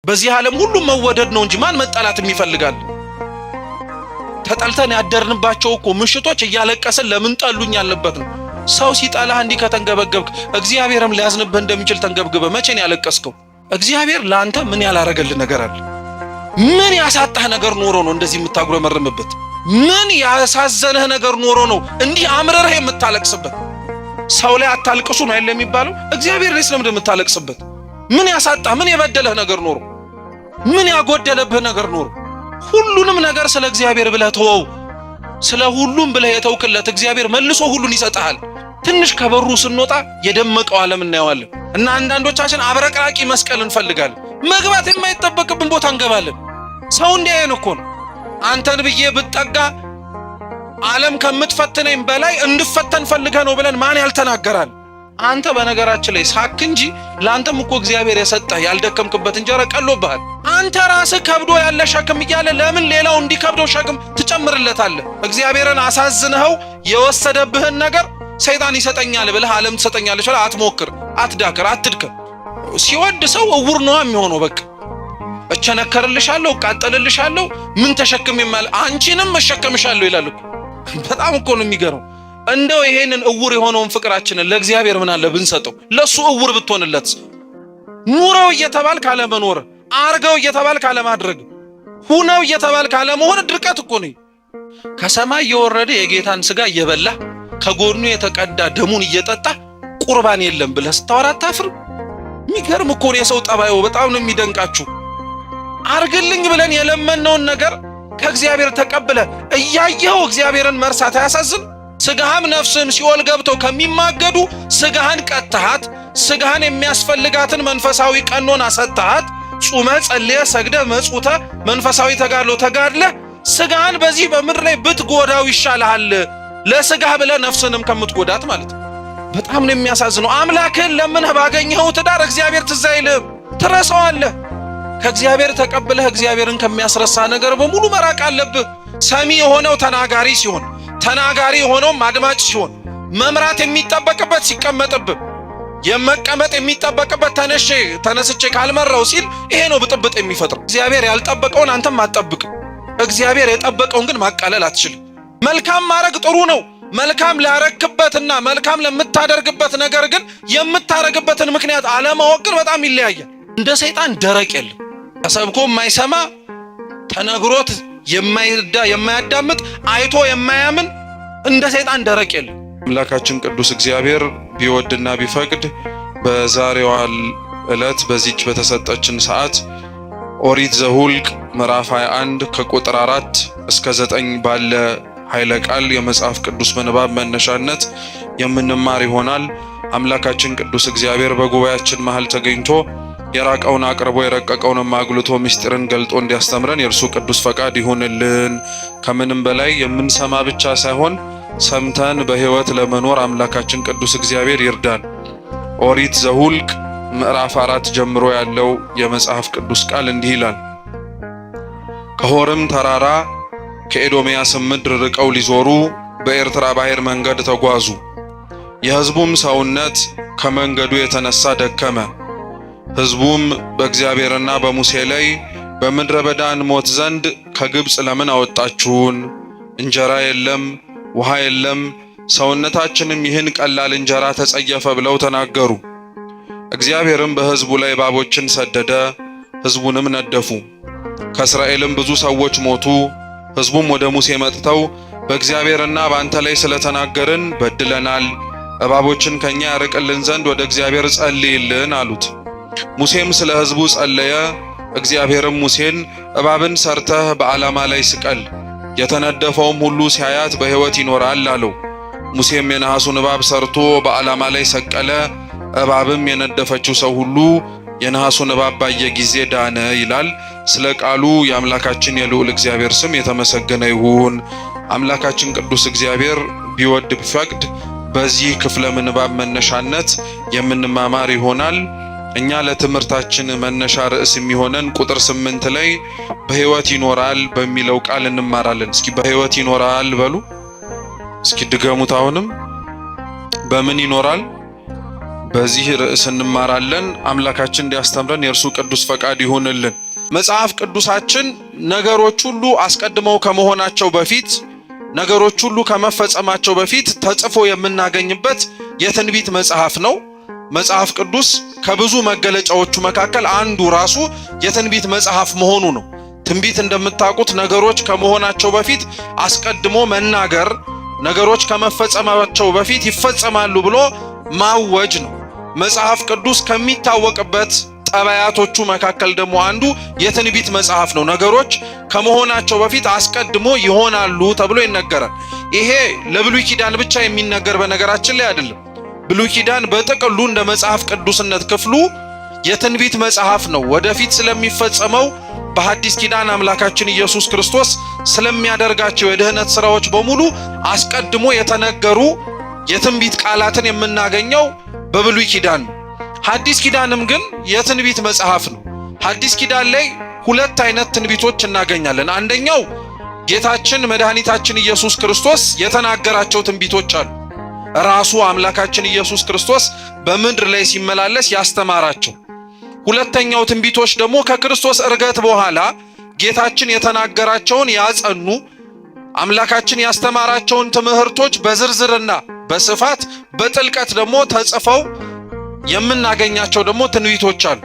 በዚህ ዓለም ሁሉም መወደድ ነው እንጂ ማን መጠላትም ይፈልጋል? ተጠልተን ያደርንባቸው እኮ ምሽቶች እያለቀስን ለምን ጠሉኝ ያልንበት ነው። ሰው ሲጠላህ እንዲህ ከተንገበገብክ እግዚአብሔርም ሊያዝንብህ እንደሚችል ተንገብግበህ መቼ ነው ያለቀስከው? እግዚአብሔር ለአንተ ምን ያላረገልህ ነገር አለ? ምን ያሳጣህ ነገር ኖሮ ነው እንደዚህ የምታጉረመርምበት? ምን ያሳዘነህ ነገር ኖሮ ነው እንዲህ አምርረህ የምታለቅስበት? ሰው ላይ አታልቅሱ ነው አይደል የሚባለው? እግዚአብሔር ላይ ስለምንድን የምታለቅስበት? ምን ያሳጣህ? ምን የበደለህ ነገር ኖሮ? ምን ያጎደለብህ ነገር ኖሮ? ሁሉንም ነገር ስለ እግዚአብሔር ብለህ ተወው። ስለ ሁሉም ብለህ የተውክለት እግዚአብሔር መልሶ ሁሉን ይሰጥሃል። ትንሽ ከበሩ ስንወጣ የደመቀው ዓለም እናየዋለን። እና አንዳንዶቻችን አብረቅራቂ መስቀል እንፈልጋለን። መግባት የማይጠበቅብን ቦታ እንገባለን። ሰው እንዲያየን እኮ ነው። አንተን ብዬ ብጠጋ ዓለም ከምትፈትነኝ በላይ እንድፈተን ፈልገህ ነው ብለን ማን ያልተናገራል? አንተ በነገራችን ላይ ሳክ እንጂ ለአንተም እኮ እግዚአብሔር የሰጠህ ያልደከምክበት እንጀራ ቀሎብሃል። አንተ ራስህ ከብዶ ያለ ሸክም እያለ ለምን ሌላው እንዲከብደው ሸክም ትጨምርለታለህ? እግዚአብሔርን አሳዝነኸው የወሰደብህን ነገር ሰይጣን ይሰጠኛል ብለህ ዓለም ትሰጠኛለች ብለህ አትሞክር፣ አትዳክር፣ አትድከም። ሲወድ ሰው እውር ነዋ የሚሆነው። በቃ እቸነከርልሻለሁ፣ እቃጠልልሻለሁ፣ ምን ተሸክም ይማል አንቺንም እሸከምሻለሁ ይላል እኮ። በጣም እኮ ነው የሚገርመው። እንደው ይሄንን እውር የሆነውን ፍቅራችንን ለእግዚአብሔር ምን አለ ብንሰጠው፣ ለሱ እውር ብትሆንለት፣ ኑረው እየተባልክ አለመኖር፣ አርገው እየተባልክ አለማድረግ፣ ሁነው እየተባልክ አለመሆን ድርቀት እኮ ነው። ከሰማይ የወረደ የጌታን ስጋ እየበላ ከጎኑ የተቀዳ ደሙን እየጠጣ ቁርባን የለም ብለህ ስታወራ አታፍርም? የሚገርም እኮ ነው የሰው ጠባዩ። በጣም ነው የሚደንቃችሁ። አርግልኝ ብለን የለመነውን ነገር ከእግዚአብሔር ተቀብለ እያየኸው እግዚአብሔርን መርሳት አያሳዝን? ስጋህም ነፍስህም ሲኦል ገብተው ከሚማገዱ ስጋህን ቀጥተሃት ስጋህን የሚያስፈልጋትን መንፈሳዊ ቀኖና ሰጥተሃት ጹመ ጸልየ ሰግደ መጽውተ መንፈሳዊ ተጋድሎ ተጋድለ ስጋህን በዚህ በምድር ላይ ብትጎዳው ይሻልሃል፣ ለስጋህ ብለህ ነፍስንም ከምትጎዳት ማለት ነው። በጣም ነው የሚያሳዝነው። አምላክህን ለምንህ ባገኘኸው ትዳር እግዚአብሔር ትዝ አይልህም፣ ትረሳዋለህ። ከእግዚአብሔር ተቀብለህ እግዚአብሔርን ከሚያስረሳ ነገር በሙሉ መራቅ አለብህ። ሰሚ የሆነው ተናጋሪ ሲሆን፣ ተናጋሪ የሆነውም አድማጭ ሲሆን፣ መምራት የሚጠበቅበት ሲቀመጥብህ፣ የመቀመጥ የሚጠበቅበት ተነሼ ተነስቼ ካልመራው ሲል ይሄ ነው ብጥብጥ የሚፈጥረው። እግዚአብሔር ያልጠበቀውን አንተም አትጠብቅ። እግዚአብሔር የጠበቀውን ግን ማቃለል አትችልም። መልካም ማድረግ ጥሩ ነው። መልካም ላረክበትና መልካም ለምታደርግበት ነገር ግን የምታረግበትን ምክንያት አለማወቅ ግን በጣም ይለያያል። እንደ ሰይጣን ደረቅ የለም። ተሰብኮ የማይሰማ፣ ተነግሮት የማያዳምጥ፣ አይቶ የማያምን እንደ ሰይጣን ደረቅ የለም። አምላካችን ቅዱስ እግዚአብሔር ቢወድና ቢፈቅድ በዛሬዋ ዕለት በዚች በተሰጠችን ሰዓት ኦሪት ዘሁልቅ ምዕራፍ 21 ከቁጥር 4 እስከ 9 ባለ ኃይለ ቃል የመጽሐፍ ቅዱስ ምንባብ መነሻነት የምንማር ይሆናል። አምላካችን ቅዱስ እግዚአብሔር በጉባኤያችን መሃል ተገኝቶ የራቀውን አቅርቦ የረቀቀውንም አጉልቶ ምስጢርን ገልጦ እንዲያስተምረን የእርሱ ቅዱስ ፈቃድ ይሁንልን። ከምንም በላይ የምንሰማ ብቻ ሳይሆን ሰምተን በሕይወት ለመኖር አምላካችን ቅዱስ እግዚአብሔር ይርዳን። ኦሪት ዘሁልቅ ምዕራፍ 4 ጀምሮ ያለው የመጽሐፍ ቅዱስ ቃል እንዲህ ይላል። ከሆርም ተራራ ከኤዶምያስም ምድር ርቀው ሊዞሩ በኤርትራ ባሕር መንገድ ተጓዙ። የሕዝቡም ሰውነት ከመንገዱ የተነሳ ደከመ። ሕዝቡም በእግዚአብሔርና በሙሴ ላይ በምድረ በዳ እንሞት ዘንድ ከግብፅ ለምን አወጣችሁን? እንጀራ የለም፣ ውሃ የለም፣ ሰውነታችንም ይህን ቀላል እንጀራ ተጸየፈ ብለው ተናገሩ። እግዚአብሔርም በሕዝቡ ላይ እባቦችን ሰደደ፣ ሕዝቡንም ነደፉ። ከእስራኤልም ብዙ ሰዎች ሞቱ። ሕዝቡም ወደ ሙሴ መጥተው በእግዚአብሔርና በአንተ ላይ ስለተናገርን በድለናል፣ እባቦችን ከኛ ያርቅልን ዘንድ ወደ እግዚአብሔር ጸልይልን አሉት። ሙሴም ስለ ሕዝቡ ጸለየ። እግዚአብሔርም ሙሴን እባብን ሰርተህ በዓላማ ላይ ስቀል፣ የተነደፈውም ሁሉ ሲያያት በሕይወት ይኖራል አለው። ሙሴም የነሐሱን እባብ ሰርቶ በዓላማ ላይ ሰቀለ። እባብም የነደፈችው ሰው ሁሉ የነሐሱን እባብ ባየ ጊዜ ዳነ ይላል። ስለ ቃሉ የአምላካችን የልዑል እግዚአብሔር ስም የተመሰገነ ይሁን። አምላካችን ቅዱስ እግዚአብሔር ቢወድ ቢፈቅድ በዚህ ክፍለ ምንባብ መነሻነት የምንማማር ይሆናል። እኛ ለትምህርታችን መነሻ ርዕስ የሚሆነን ቁጥር 8 ላይ በሕይወት ይኖራል በሚለው ቃል እንማራለን። እስኪ በሕይወት ይኖራል በሉ። እስኪ ድገሙት። አሁንም በምን ይኖራል? በዚህ ርዕስ እንማራለን። አምላካችን እንዲያስተምረን የእርሱ ቅዱስ ፈቃድ ይሁንልን። መጽሐፍ ቅዱሳችን ነገሮች ሁሉ አስቀድመው ከመሆናቸው በፊት፣ ነገሮች ሁሉ ከመፈጸማቸው በፊት ተጽፎ የምናገኝበት የትንቢት መጽሐፍ ነው። መጽሐፍ ቅዱስ ከብዙ መገለጫዎቹ መካከል አንዱ ራሱ የትንቢት መጽሐፍ መሆኑ ነው። ትንቢት እንደምታውቁት ነገሮች ከመሆናቸው በፊት አስቀድሞ መናገር፣ ነገሮች ከመፈጸማቸው በፊት ይፈጸማሉ ብሎ ማወጅ ነው። መጽሐፍ ቅዱስ ከሚታወቅበት ጠባያቶቹ መካከል ደግሞ አንዱ የትንቢት መጽሐፍ ነው። ነገሮች ከመሆናቸው በፊት አስቀድሞ ይሆናሉ ተብሎ ይነገራል። ይሄ ለብሉይ ኪዳን ብቻ የሚነገር በነገራችን ላይ አይደለም። ብሉይ ኪዳን በጥቅሉ እንደ መጽሐፍ ቅዱስነት ክፍሉ የትንቢት መጽሐፍ ነው። ወደፊት ስለሚፈጸመው በሐዲስ ኪዳን አምላካችን ኢየሱስ ክርስቶስ ስለሚያደርጋቸው የድህነት ስራዎች በሙሉ አስቀድሞ የተነገሩ የትንቢት ቃላትን የምናገኘው በብሉይ ኪዳን ነው። ሐዲስ ኪዳንም ግን የትንቢት መጽሐፍ ነው። ሐዲስ ኪዳን ላይ ሁለት አይነት ትንቢቶች እናገኛለን። አንደኛው ጌታችን መድኃኒታችን ኢየሱስ ክርስቶስ የተናገራቸው ትንቢቶች አሉ። ራሱ አምላካችን ኢየሱስ ክርስቶስ በምድር ላይ ሲመላለስ ያስተማራቸው። ሁለተኛው ትንቢቶች ደግሞ ከክርስቶስ ዕርገት በኋላ ጌታችን የተናገራቸውን ያጸኑ፣ አምላካችን ያስተማራቸውን ትምህርቶች በዝርዝርና በስፋት በጥልቀት ደግሞ ተጽፈው የምናገኛቸው ደግሞ ትንቢቶች አሉ።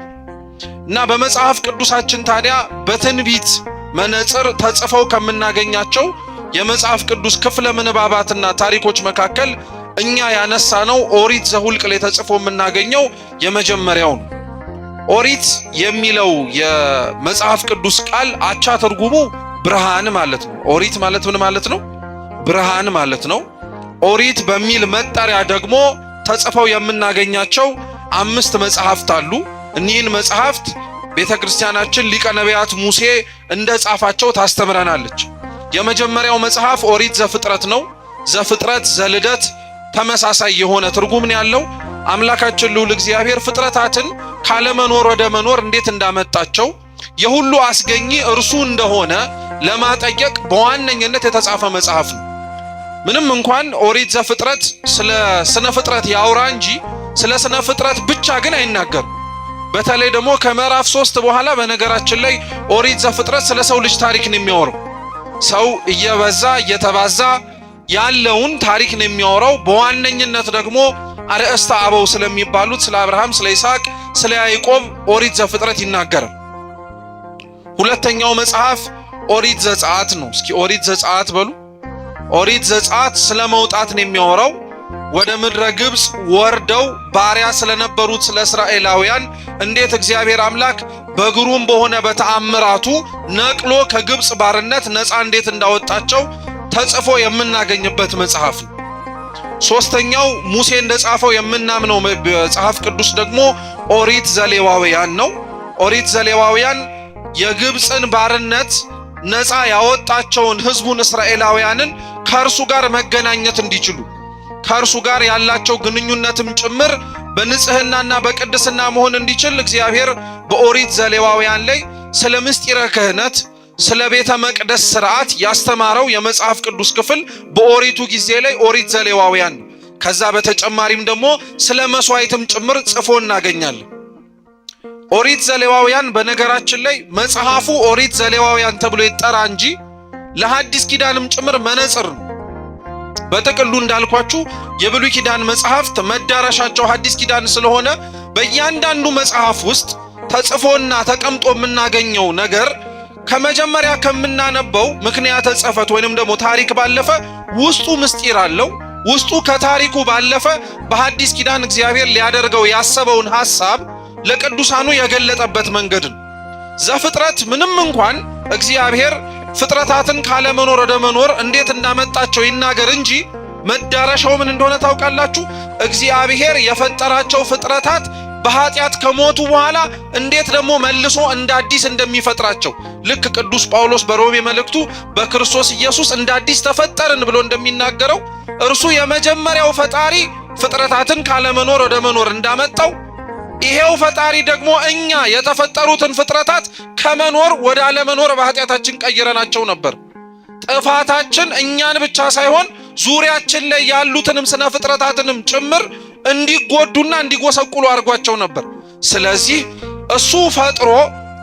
እና በመጽሐፍ ቅዱሳችን ታዲያ በትንቢት መነጽር ተጽፈው ከምናገኛቸው የመጽሐፍ ቅዱስ ክፍለ ምንባባትና ታሪኮች መካከል እኛ ያነሳነው ኦሪት ዘኍልቍ ላይ ተጽፎ የምናገኘው የመጀመሪያው ነው። ኦሪት የሚለው የመጽሐፍ ቅዱስ ቃል አቻ ትርጉሙ ብርሃን ማለት ነው። ኦሪት ማለት ምን ማለት ነው? ብርሃን ማለት ነው። ኦሪት በሚል መጠሪያ ደግሞ ተጽፈው የምናገኛቸው 5 መጽሐፍት አሉ። እኒህን መጽሐፍት ቤተ ክርስቲያናችን ሊቀ ነቢያት ሙሴ እንደ ጻፋቸው ታስተምረናለች። የመጀመሪያው መጽሐፍ ኦሪት ዘፍጥረት ነው። ዘፍጥረት፣ ዘልደት ተመሳሳይ የሆነ ትርጉም ነው ያለው። አምላካችን ልዑል እግዚአብሔር ፍጥረታትን ካለመኖር ወደ መኖር እንዴት እንዳመጣቸው፣ የሁሉ አስገኚ እርሱ እንደሆነ ለማጠየቅ በዋነኝነት የተጻፈ መጽሐፍ ነው። ምንም እንኳን ኦሪት ዘፍጥረት ስለ ስነ ፍጥረት ያውራ እንጂ ስለ ስነ ፍጥረት ብቻ ግን አይናገርም። በተለይ ደግሞ ከምዕራፍ 3 በኋላ በነገራችን ላይ ኦሪት ዘፍጥረት ስለ ሰው ልጅ ታሪክ ነው የሚያወራው። ሰው እየበዛ እየተባዛ ያለውን ታሪክ ነው የሚያወራው። በዋነኝነት ደግሞ አርእስተ አበው ስለሚባሉት ስለ አብርሃም፣ ስለ ይስሐቅ፣ ስለ ያዕቆብ ኦሪት ዘፍጥረት ይናገራል። ሁለተኛው መጽሐፍ ኦሪት ዘጸአት ነው። እስኪ ኦሪት ዘጸአት በሉ። ኦሪት ዘጸአት ስለ መውጣት ነው የሚያወራው። ወደ ምድረ ግብፅ ወርደው ባሪያ ስለነበሩት ስለ እስራኤላውያን እንዴት እግዚአብሔር አምላክ በግሩም በሆነ በተአምራቱ ነቅሎ ከግብፅ ባርነት ነፃ እንዴት እንዳወጣቸው ተጽፎ የምናገኝበት መጽሐፍ ነው። ሶስተኛው ሙሴ እንደጻፈው የምናምነው መጽሐፍ ቅዱስ ደግሞ ኦሪት ዘሌዋውያን ነው። ኦሪት ዘሌዋውያን የግብፅን ባርነት ነፃ ያወጣቸውን ሕዝቡን እስራኤላውያንን ከእርሱ ጋር መገናኘት እንዲችሉ፣ ከእርሱ ጋር ያላቸው ግንኙነትም ጭምር በንጽህናና በቅድስና መሆን እንዲችል እግዚአብሔር በኦሪት ዘሌዋውያን ላይ ስለ ምስጢረ ክህነት፣ ስለ ቤተ መቅደስ ስርዓት ያስተማረው የመጽሐፍ ቅዱስ ክፍል በኦሪቱ ጊዜ ላይ ኦሪት ዘሌዋውያን ነው። ከዛ በተጨማሪም ደግሞ ስለ መስዋዕትም ጭምር ጽፎ እናገኛለን። ኦሪት ዘሌዋውያን በነገራችን ላይ መጽሐፉ ኦሪት ዘሌዋውያን ተብሎ ይጠራ እንጂ ለሐዲስ ኪዳንም ጭምር መነጽር ነው። በጥቅሉ እንዳልኳችሁ የብሉይ ኪዳን መጽሐፍት መዳረሻቸው ሐዲስ ኪዳን ስለሆነ በእያንዳንዱ መጽሐፍ ውስጥ ተጽፎና ተቀምጦ የምናገኘው ነገር ከመጀመሪያ ከምናነበው ምክንያተ ጽሕፈት ወይንም ደግሞ ታሪክ ባለፈ ውስጡ ምስጢር አለው። ውስጡ ከታሪኩ ባለፈ በሐዲስ ኪዳን እግዚአብሔር ሊያደርገው ያሰበውን ሐሳብ ለቅዱሳኑ የገለጠበት መንገድ ነው። ዘፍጥረት ምንም እንኳን እግዚአብሔር ፍጥረታትን ካለመኖር ወደ መኖር እንዴት እንዳመጣቸው ይናገር እንጂ መዳረሻው ምን እንደሆነ ታውቃላችሁ? እግዚአብሔር የፈጠራቸው ፍጥረታት በኃጢአት ከሞቱ በኋላ እንዴት ደግሞ መልሶ እንደ አዲስ እንደሚፈጥራቸው፣ ልክ ቅዱስ ጳውሎስ በሮሜ መልእክቱ በክርስቶስ ኢየሱስ እንደ አዲስ ተፈጠርን ብሎ እንደሚናገረው፣ እርሱ የመጀመሪያው ፈጣሪ ፍጥረታትን ካለመኖር ወደ መኖር እንዳመጣው፣ ይሄው ፈጣሪ ደግሞ እኛ የተፈጠሩትን ፍጥረታት ከመኖር ወደ አለመኖር በኃጢአታችን ቀይረናቸው ነበር። ጥፋታችን እኛን ብቻ ሳይሆን ዙሪያችን ላይ ያሉትንም ስነ ፍጥረታትንም ጭምር እንዲጎዱና እንዲጎሰቁሉ አድርጓቸው ነበር። ስለዚህ እሱ ፈጥሮ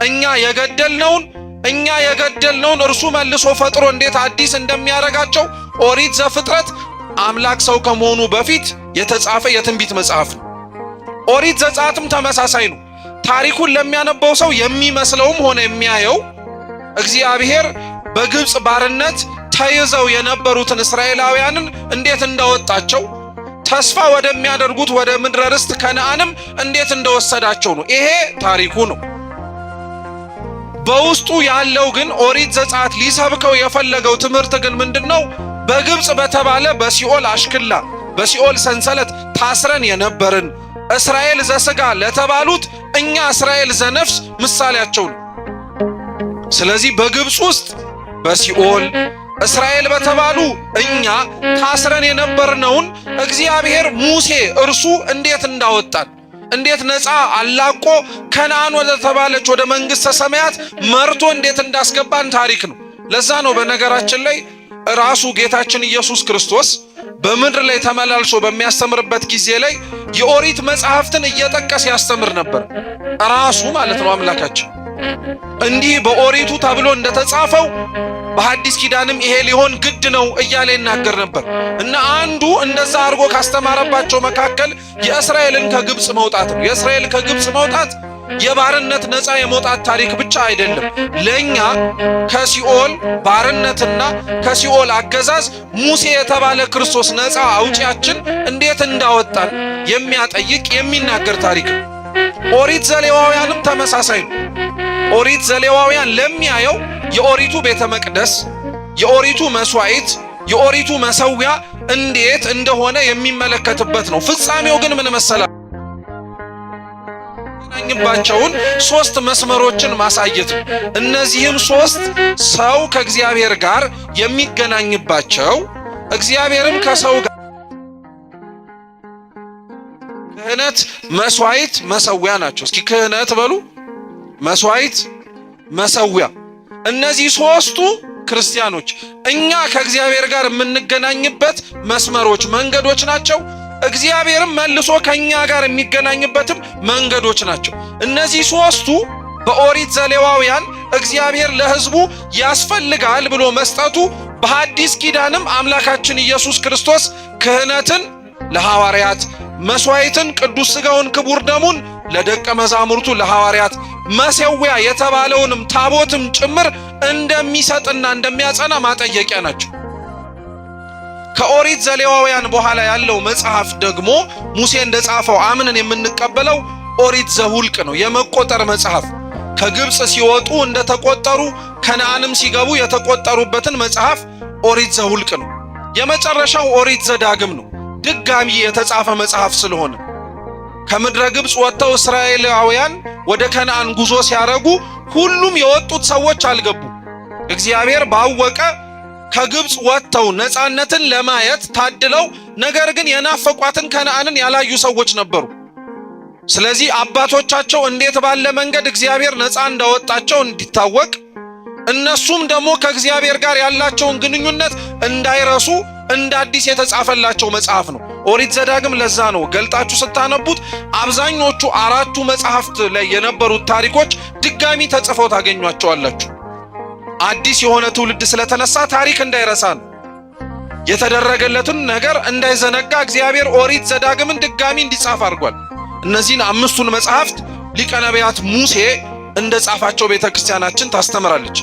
እኛ የገደልነውን እኛ የገደልነውን እርሱ መልሶ ፈጥሮ እንዴት አዲስ እንደሚያደርጋቸው ኦሪት ዘፍጥረት አምላክ ሰው ከመሆኑ በፊት የተጻፈ የትንቢት መጽሐፍ ነው። ኦሪት ዘጸአትም ተመሳሳይ ነው። ታሪኩን ለሚያነበው ሰው የሚመስለውም ሆነ የሚያየው እግዚአብሔር በግብፅ ባርነት ተይዘው የነበሩትን እስራኤላውያንን እንዴት እንዳወጣቸው ተስፋ ወደሚያደርጉት ወደ ምድረ ርስት ከነዓንም እንዴት እንደወሰዳቸው ነው። ይሄ ታሪኩ ነው። በውስጡ ያለው ግን ኦሪት ዘጸአት ሊሰብከው የፈለገው ትምህርት ግን ምንድን ነው? በግብፅ በተባለ በሲኦል አሽክላ በሲኦል ሰንሰለት ታስረን የነበርን እስራኤል ዘሥጋ ለተባሉት እኛ እስራኤል ዘነፍስ ምሳሌያቸው ነው። ስለዚህ በግብፅ ውስጥ በሲኦል እስራኤል በተባሉ እኛ ታስረን የነበርነውን እግዚአብሔር ሙሴ እርሱ እንዴት እንዳወጣን እንዴት ነፃ አላቆ ከነዓን ወደ ተባለች ወደ መንግሥተ ሰማያት መርቶ እንዴት እንዳስገባን ታሪክ ነው። ለዛ ነው በነገራችን ላይ ራሱ ጌታችን ኢየሱስ ክርስቶስ በምድር ላይ ተመላልሶ በሚያስተምርበት ጊዜ ላይ የኦሪት መጽሐፍትን እየጠቀሰ ያስተምር ነበር። ራሱ ማለት ነው አምላካችን እንዲህ በኦሪቱ ተብሎ እንደተጻፈው በሐዲስ ኪዳንም ይሄ ሊሆን ግድ ነው እያለ ይናገር ነበር። እና አንዱ እንደዛ አድርጎ ካስተማረባቸው መካከል የእስራኤልን ከግብፅ መውጣት ነው። የእስራኤል ከግብፅ መውጣት የባርነት ነፃ የመውጣት ታሪክ ብቻ አይደለም። ለኛ ከሲኦል ባርነትና ከሲኦል አገዛዝ ሙሴ የተባለ ክርስቶስ ነፃ አውጪያችን እንዴት እንዳወጣን የሚያጠይቅ የሚናገር ታሪክ ነው። ኦሪት ዘሌዋውያንም ተመሳሳይ ነው። ኦሪት ዘሌዋውያን ለሚያየው የኦሪቱ ቤተ መቅደስ፣ የኦሪቱ መስዋዕት፣ የኦሪቱ መሰዊያ እንዴት እንደሆነ የሚመለከትበት ነው። ፍጻሜው ግን ምን መሰላ የሚገናኝባቸውን ሶስት መስመሮችን ማሳየት ነው። እነዚህም ሶስት ሰው ከእግዚአብሔር ጋር የሚገናኝባቸው እግዚአብሔርም ከሰው ጋር ክህነት፣ መስዋዕት፣ መሰዊያ ናቸው። እስኪ ክህነት በሉ፣ መስዋዕት፣ መሰዊያ። እነዚህ ሶስቱ ክርስቲያኖች እኛ ከእግዚአብሔር ጋር የምንገናኝበት መስመሮች፣ መንገዶች ናቸው። እግዚአብሔርም መልሶ ከኛ ጋር የሚገናኝበትም መንገዶች ናቸው። እነዚህ ሶስቱ በኦሪት ዘሌዋውያን እግዚአብሔር ለሕዝቡ ያስፈልጋል ብሎ መስጠቱ በሐዲስ ኪዳንም አምላካችን ኢየሱስ ክርስቶስ ክህነትን ለሐዋርያት፣ መስዋዕትን፣ ቅዱስ ሥጋውን ክቡር ደሙን ለደቀ መዛሙርቱ ለሐዋርያት፣ መሠዊያ የተባለውንም ታቦትም ጭምር እንደሚሰጥና እንደሚያጸና ማጠየቂያ ናቸው። ከኦሪት ዘሌዋውያን በኋላ ያለው መጽሐፍ ደግሞ ሙሴ እንደጻፈው አምነን የምንቀበለው ኦሪት ዘሁልቅ ነው። የመቆጠር መጽሐፍ ከግብፅ ሲወጡ እንደተቆጠሩ ከነዓንም ሲገቡ የተቆጠሩበትን መጽሐፍ ኦሪት ዘሁልቅ ነው። የመጨረሻው ኦሪት ዘዳግም ነው። ድጋሚ የተጻፈ መጽሐፍ ስለሆነ ከምድረ ግብፅ ወጥተው እስራኤላውያን ወደ ከነዓን ጉዞ ሲያረጉ ሁሉም የወጡት ሰዎች አልገቡ። እግዚአብሔር ባወቀ ከግብፅ ወጥተው ነፃነትን ለማየት ታድለው፣ ነገር ግን የናፈቋትን ከነዓንን ያላዩ ሰዎች ነበሩ። ስለዚህ አባቶቻቸው እንዴት ባለ መንገድ እግዚአብሔር ነፃ እንዳወጣቸው እንዲታወቅ እነሱም ደግሞ ከእግዚአብሔር ጋር ያላቸውን ግንኙነት እንዳይረሱ እንደ አዲስ የተጻፈላቸው መጽሐፍ ነው ኦሪት ዘዳግም። ለዛ ነው ገልጣችሁ ስታነቡት አብዛኞቹ አራቱ መጽሐፍት ላይ የነበሩት ታሪኮች ድጋሚ ተጽፈው ታገኟቸዋላችሁ። አዲስ የሆነ ትውልድ ስለተነሳ ታሪክ እንዳይረሳ ነው። የተደረገለትን ነገር እንዳይዘነጋ እግዚአብሔር ኦሪት ዘዳግምን ድጋሚ እንዲጻፍ አድርጓል። እነዚህን አምስቱን መጽሐፍት ሊቀ ነቢያት ሙሴ እንደ ጻፋቸው ቤተ ክርስቲያናችን ታስተምራለች።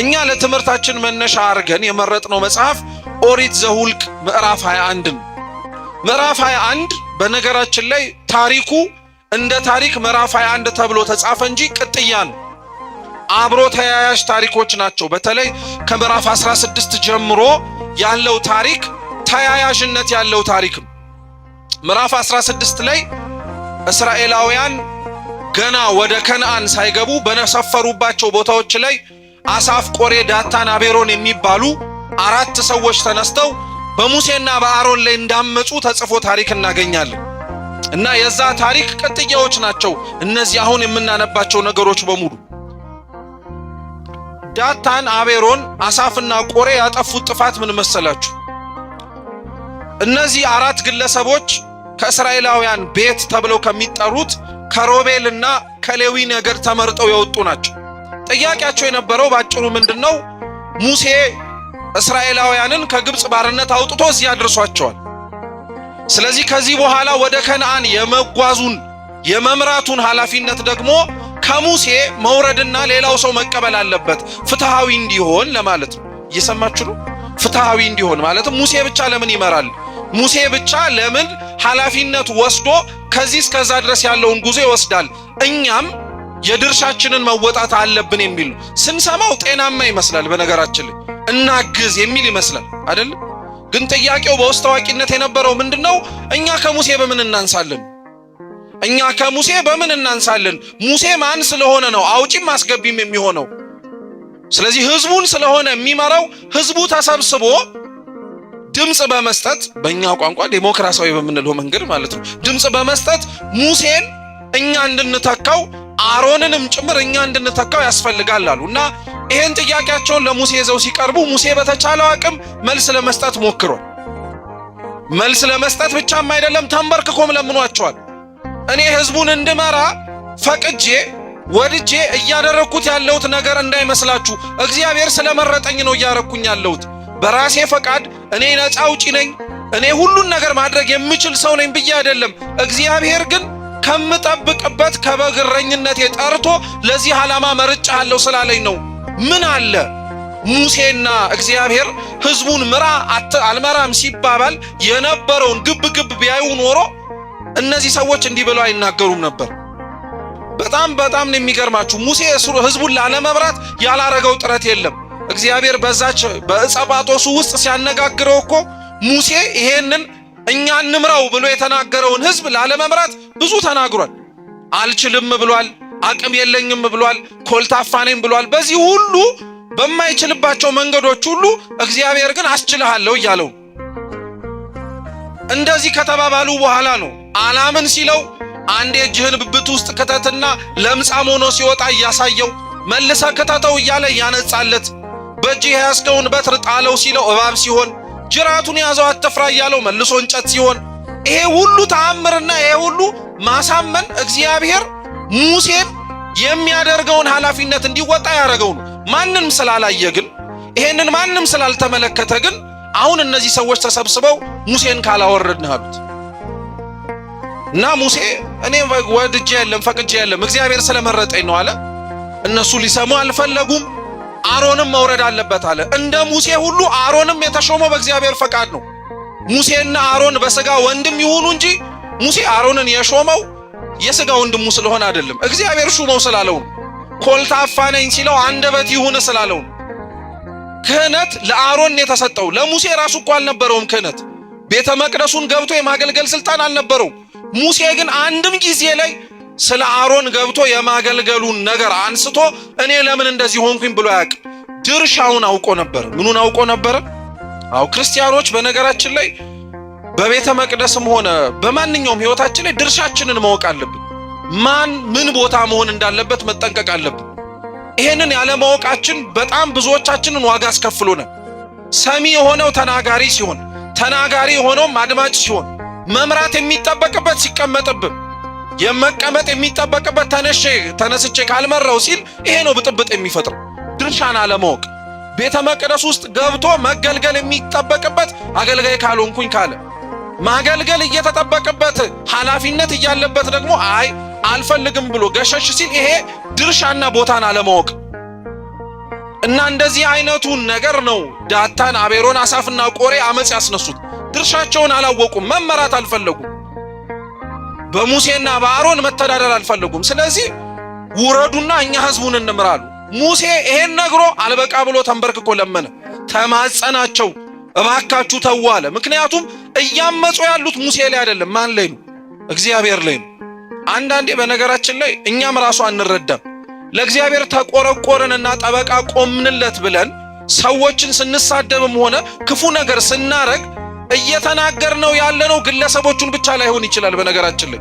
እኛ ለትምህርታችን መነሻ አድርገን የመረጥነው መጽሐፍ ኦሪት ዘሁልቅ ምዕራፍ 21 ነው። ምዕራፍ 21 በነገራችን ላይ ታሪኩ እንደ ታሪክ ምዕራፍ 21 ተብሎ ተጻፈ እንጂ ቅጥያ ነው። አብሮ ተያያዥ ታሪኮች ናቸው። በተለይ ከምዕራፍ 16 ጀምሮ ያለው ታሪክ ተያያዥነት ያለው ታሪክ ነው። ምዕራፍ 16 ላይ እስራኤላውያን ገና ወደ ከነዓን ሳይገቡ በሰፈሩባቸው ቦታዎች ላይ አሳፍ፣ ቆሬ፣ ዳታን፣ አቤሮን የሚባሉ አራት ሰዎች ተነስተው በሙሴና በአሮን ላይ እንዳመፁ ተጽፎ ታሪክ እናገኛለን። እና የዛ ታሪክ ቅጥያዎች ናቸው እነዚህ አሁን የምናነባቸው ነገሮች በሙሉ። ዳታን፣ አቤሮን፣ አሳፍና ቆሬ ያጠፉት ጥፋት ምን መሰላችሁ? እነዚህ አራት ግለሰቦች ከእስራኤላውያን ቤት ተብለው ከሚጠሩት ከሮቤልና ከሌዊ ነገድ ተመርጠው የወጡ ናቸው። ጥያቄያቸው የነበረው ባጭሩ ምንድነው? ሙሴ እስራኤላውያንን ከግብፅ ባርነት አውጥቶ እዚህ አድርሷቸዋል። ስለዚህ ከዚህ በኋላ ወደ ከነዓን የመጓዙን የመምራቱን ኃላፊነት ደግሞ ከሙሴ መውረድና ሌላው ሰው መቀበል አለበት፣ ፍትሃዊ እንዲሆን ለማለት ነው። እየሰማችሁ ነው? ፍትሃዊ እንዲሆን ማለትም ሙሴ ብቻ ለምን ይመራል? ሙሴ ብቻ ለምን ኃላፊነት ወስዶ ከዚህ እስከዛ ድረስ ያለውን ጉዞ ይወስዳል? እኛም የድርሻችንን መወጣት አለብን የሚል ነው። ስንሰማው ጤናማ ይመስላል። በነገራችን ላይ እናግዝ የሚል ይመስላል አይደል? ግን ጥያቄው በውስጥ ታዋቂነት የነበረው ምንድነው? እኛ ከሙሴ በምን እናንሳለን? እኛ ከሙሴ በምን እናንሳለን? ሙሴ ማን ስለሆነ ነው አውጪም አስገቢም የሚሆነው? ስለዚህ ህዝቡን ስለሆነ የሚመራው ህዝቡ ተሰብስቦ ድምፅ በመስጠት በእኛ ቋንቋ ዴሞክራሲያዊ በምንለው መንገድ ማለት ነው። ድምፅ በመስጠት ሙሴን እኛ እንድንተካው አሮንንም ጭምር እኛ እንድንተካው ያስፈልጋል አሉ እና ይሄን ጥያቄያቸውን ለሙሴ ይዘው ሲቀርቡ ሙሴ በተቻለው አቅም መልስ ለመስጠት ሞክሯል። መልስ ለመስጠት ብቻም አይደለም ተንበርክኮም ለምኗቸዋል። እኔ ህዝቡን እንድመራ ፈቅጄ ወድጄ እያደረግኩት ያለሁት ነገር እንዳይመስላችሁ እግዚአብሔር ስለመረጠኝ ነው እያደረግኩኝ ያለሁት። በራሴ ፈቃድ እኔ ነፃ አውጪ ነኝ፣ እኔ ሁሉን ነገር ማድረግ የምችል ሰው ነኝ ብዬ አይደለም። እግዚአብሔር ግን ከምጠብቅበት ከበግ እረኝነቴ ጠርቶ ለዚህ ዓላማ መርጬሃለሁ ስላለኝ ነው። ምን አለ ሙሴና እግዚአብሔር ህዝቡን ምራ አልመራም ሲባባል የነበረውን ግብ ግብ ቢያዩ ኖሮ እነዚህ ሰዎች እንዲህ ብለው አይናገሩም ነበር። በጣም በጣም ነው የሚገርማችሁ። ሙሴ ህዝቡን ላለመምራት ያላረገው ጥረት የለም። እግዚአብሔር በዛች በዕፀ ጳጦሱ ውስጥ ሲያነጋግረው እኮ ሙሴ ይሄንን እኛ እንምራው ብሎ የተናገረውን ህዝብ ላለመምራት ብዙ ተናግሯል። አልችልም ብሏል። አቅም የለኝም ብሏል። ኮልታፋ ነኝ ብሏል። በዚህ ሁሉ በማይችልባቸው መንገዶች ሁሉ እግዚአብሔር ግን አስችልሃለሁ እያለው እንደዚህ ከተባባሉ በኋላ ነው አላምን ሲለው አንዴ እጅህን ብብት ውስጥ ክተትና ለምጻም ሆኖ ሲወጣ እያሳየው መልሰ ክተተው እያለ እያነጻለት፣ በእጅህ የያዝከውን በትር ጣለው ሲለው እባብ ሲሆን፣ ጅራቱን ያዘው አትፍራ እያለው መልሶ እንጨት ሲሆን፣ ይሄ ሁሉ ተአምርና ይሄ ሁሉ ማሳመን እግዚአብሔር ሙሴን የሚያደርገውን ኃላፊነት እንዲወጣ ያደረገው ነው። ማንም ስላላየ ግን ይሄንን ማንም ስላልተመለከተ ግን አሁን እነዚህ ሰዎች ተሰብስበው ሙሴን ካላወረድን አሉት። እና ሙሴ እኔ ወድጄ የለም ፈቅጄ የለም እግዚአብሔር ስለመረጠኝ ነው አለ። እነሱ ሊሰሙ አልፈለጉም። አሮንም መውረድ አለበት አለ። እንደ ሙሴ ሁሉ አሮንም የተሾመው በእግዚአብሔር ፈቃድ ነው። ሙሴና አሮን በስጋ ወንድም ይሁኑ እንጂ ሙሴ አሮንን የሾመው የስጋ ወንድሙ ስለሆነ አይደለም፣ እግዚአብሔር ሹመው ስላለው ነው። ኮልታፋ ነኝ ሲለው አንደበት ይሁን ስላለው ነው። ክህነት ለአሮን የተሰጠው ለሙሴ ራሱ እኮ አልነበረውም። ክህነት ቤተ መቅደሱን ገብቶ የማገልገል ስልጣን አልነበረውም። ሙሴ ግን አንድም ጊዜ ላይ ስለ አሮን ገብቶ የማገልገሉን ነገር አንስቶ እኔ ለምን እንደዚህ ሆንኩኝ ብሎ አያውቅም። ድርሻውን አውቆ ነበር። ምኑን አውቆ ነበር? አው ክርስቲያኖች በነገራችን ላይ በቤተ መቅደስም ሆነ በማንኛውም ሕይወታችን ላይ ድርሻችንን ማወቅ አለብን። ማን ምን ቦታ መሆን እንዳለበት መጠንቀቅ አለብን። ይሄንን ያለማወቃችን በጣም ብዙዎቻችንን ዋጋ አስከፍሎናል። ሰሚ የሆነው ተናጋሪ ሲሆን፣ ተናጋሪ የሆነውም አድማጭ ሲሆን፣ መምራት የሚጠበቅበት ሲቀመጥብን፣ የመቀመጥ የሚጠበቅበት ተነስቼ ካልመራው ሲል ይሄ ነው ብጥብጥ የሚፈጥረው። ድርሻን አለማወቅ። ቤተ መቅደስ ውስጥ ገብቶ መገልገል የሚጠበቅበት አገልጋይ ካልሆንኩኝ ካለ፣ ማገልገል እየተጠበቅበት ኃላፊነት እያለበት ደግሞ አይ አልፈልግም ብሎ ገሸሽ ሲል ይሄ ድርሻና ቦታን አለማወቅ እና እንደዚህ አይነቱን ነገር ነው ዳታን፣ አቤሮን፣ አሳፍና ቆሬ አመፅ ያስነሱት። ድርሻቸውን አላወቁም። መመራት አልፈለጉም። በሙሴና በአሮን መተዳደር አልፈለጉም። ስለዚህ ውረዱና እኛ ህዝቡን እንምራሉ። ሙሴ ይሄን ነግሮ አልበቃ ብሎ ተንበርክኮ ለመነ፣ ተማጸናቸው። እባካችሁ ተው አለ። ምክንያቱም እያመፁ ያሉት ሙሴ ላይ አይደለም፣ ማን ላይ ነው? እግዚአብሔር ላይ ነው። አንዳንዴ በነገራችን ላይ እኛም ራሱ አንረዳም። ለእግዚአብሔር ተቆረቆረንና ጠበቃ ቆምንለት ብለን ሰዎችን ስንሳደብም ሆነ ክፉ ነገር ስናረግ እየተናገርነው ያለነው ግለሰቦቹን ብቻ ላይሆን ይችላል። በነገራችን ላይ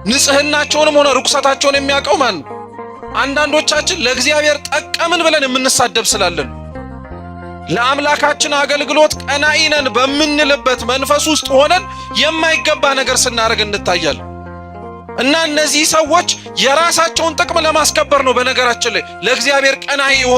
ንጽህናቸውንም ሆነ ርኩሰታቸውን የሚያውቀው ማን ነው? አንዳንዶቻችን ለእግዚአብሔር ጠቀምን ብለን የምንሳደብ ስላለን ለአምላካችን አገልግሎት ቀናኢ ነን በምንልበት መንፈስ ውስጥ ሆነን የማይገባ ነገር ስናደርግ እንታያለን። እና እነዚህ ሰዎች የራሳቸውን ጥቅም ለማስከበር ነው። በነገራችን ላይ ለእግዚአብሔር ቀናኢ የሆኑ